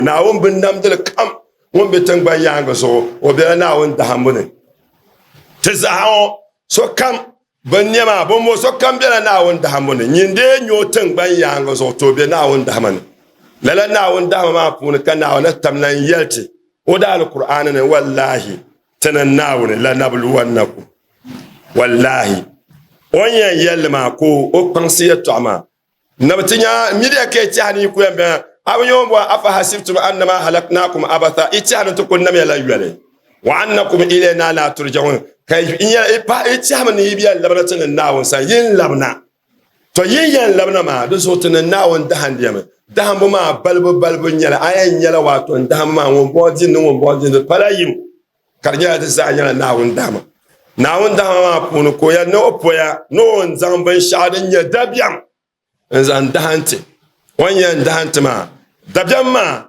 Naawuni binnamdili kam ŋun be tiŋgbani yaaŋa zuɣu, o bela Naawuni dahimbu ni. Ti zaa ŋɔ, sokam bin nɛma bɔmbɔŋɔ sokam bela Naawuni dahimbu ni. Nyin dee nyɛ o tiŋgbani yaaŋa zuɣu, to o be Naawuni dahima ni. Lala Naawuni dahima maa puuni ka Naawuni na tam lan yɛli ti o daalkur'aani ni, Wallahi, ti ni Naawuni lanabluwannakum. Wallahi, o ni yɛn yɛli li maa ka o kpaŋsi yɛtɔɣa maa. Na bi ti nya midiya ka yi tɛha ni yi ku yɛn bɛn a bi nyɛ o bɔhi, Afa hasibtum annama halaknakum abatha, yi tɛha ni ti ku namya la yoli? Wa annakum ilayna la turja'un, ka yi tɛhimi ni yi bi yɛn labina ti ni Naawuni sani, yin labina. Tɔ! Yin yɛn labina maa, di zuɣu ti ni Naawuni dahindiyami. Dahimbu maa balibu balibu nyɛla, a yɛn nyɛla waato n dahimbu maa ŋun bɔŋɔ dini ni ŋun bɔŋɔ dini, di pala yim, ka di nyɛla di zaa nyɛla Naawuni dahima. Naawuni dahima maa puuni ka o yɛli ni o poya ni o ni zaŋ binshɛɣu din nyɛ dabiɛm n-zaŋ dahi nti o ni yɛn dahi nti maa. Dabiɛm maa.